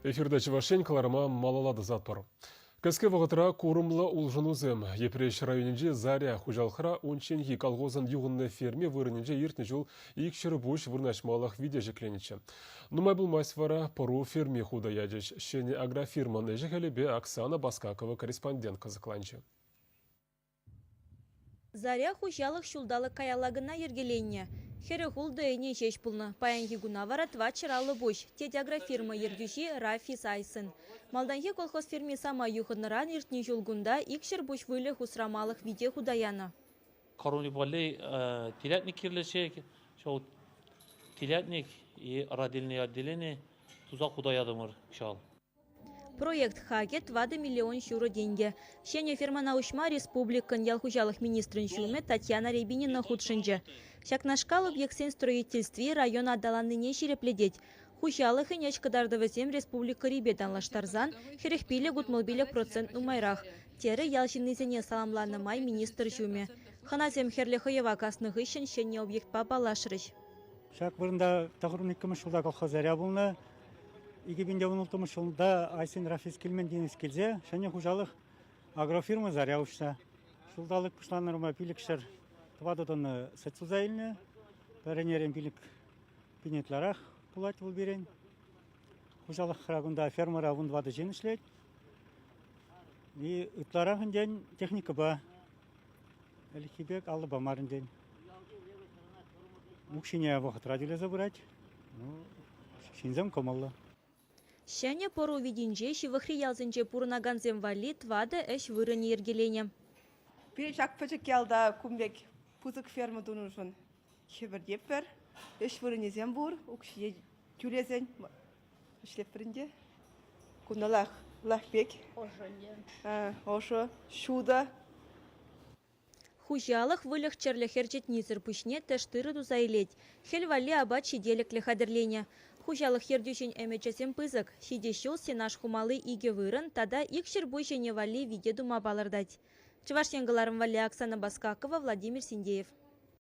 Эфирта Чӑваш Ен кӑларӑма малалла тӑсатпӑр. Кӗске вӑхӑтра курӑмлӑ улшӑнусем. Йӗпреҫ районӗнчи Заря хуҫалӑхра унчченхи колхозӑн юхӑннӑ ферми вырӑнӗнче иртнӗ ҫул икҫӗр пуҫ вырнаҫмалӑх вите ҫӗкленӗччӗ. Нумай пулмасть вара пӑру ферми хута ячӗҫ. Ҫӗнӗ агрофирмӑн ӗҫӗ-хӗлӗпе Оксана Баскакова корреспондент кӑсӑкланчӗ. Заря хуҫалӑх ҫулталӑк каялла кӑна йӗркеленнӗ. 46 ӗне ҫеҫ пулнӑ. Паянхи куна вара 450 пуҫ, тет агрофирма ертӳҫи Рафис Айсын. Малтанхи колхоз ферми самай юхӑннӑран иртнӗ ҫул кунта 200 пуҫ выльӑх усрамалӑх вите хута янӑ. Корови валли телятник кирлӗччӗ. Ҫав телятник и родильное отделение туса хута ятӑмӑр кӑҫал. Проект хакӗ 4 миллион ҫурӑ тенкӗ. Ҫӗнӗ фермӑна уҫма республикӑн ял хуҫалӑх министрӗн ҫумӗ Татьяна Рябинина хутшӑнчӗ. Ҫакнашкал объектсен строительстви район аталаннине ҫирӗплетет. Хуҫалӑхӗн ӗҫ кӑтартӑвӗсем республикӑрипе танлаштарсан 45-65 процент нумайрах, терӗ ял ҫыннисене саламланӑ май министр ҫумӗ. Хӑнасем хӗрлӗ хӑйӑва каснӑ хыҫҫӑн ҫӗнӗ объектпа паллашрӗҫ. Ҫак вырӑнта 92-мӗш ҫулта колхоз заря пулнӑ. 2016 ҫулта Айсен Рафис Кильмендинов килсе ҫӗнӗ хуҫалӑх агрофирма «Заря» уҫнӑ. Ҫулталӑк пуҫланнӑранпа 504 тонна сӗт суса илнӗ. Пӗр ӗнерен 5 000 ытларах пулать вӑл пирӗн. Хуҫалӑхра кунта фермӑра 14 ҫын ӗҫлет. И ытларах ӗнтен техникӑпа, ӗлӗкхи пек алӑпа мар ӗнтен. Укҫине вӑхӑтра тӳлесе пырать. Ҫынсем кӑмӑллӑ. Ҫӗнӗ пӑру витинче ҫывӑхри ялсенче пурӑнакансем валли тӑватӑ ӗҫ вырӑнӗ йӗркеленӗ. Пирӗн ҫак пӗчӗк ялта кун пек пысӑк ферма тунӑшӑн хӗпӗртетпӗр. Ӗҫ вырӑнӗсем пур, укҫине тӳлесен ӗҫлетпӗр ӗнтӗ. Кунталах лаҫ пек. Ӑшӑ ӗнтӗ. Ӑшӑ, ҫутӑ. Хуҫалӑх выльӑх-чӗрлӗх ӗрчетнисӗр пуҫне тӗш-тырӑ туса илет. Хӗл валли апат ҫителӗклӗ хатӗрленӗ. Хуҫалӑх ертӳҫин ӗмӗчӗсем пысӑк. Ҫитес ҫул сенаж хумалли икӗ вырӑн тата ик ҫӗрпуҫ ӗне валли вите тума палӑртать. Чӑваш Ен кӑларӑм валли Оксана Баскакова, Владимир Синдеев.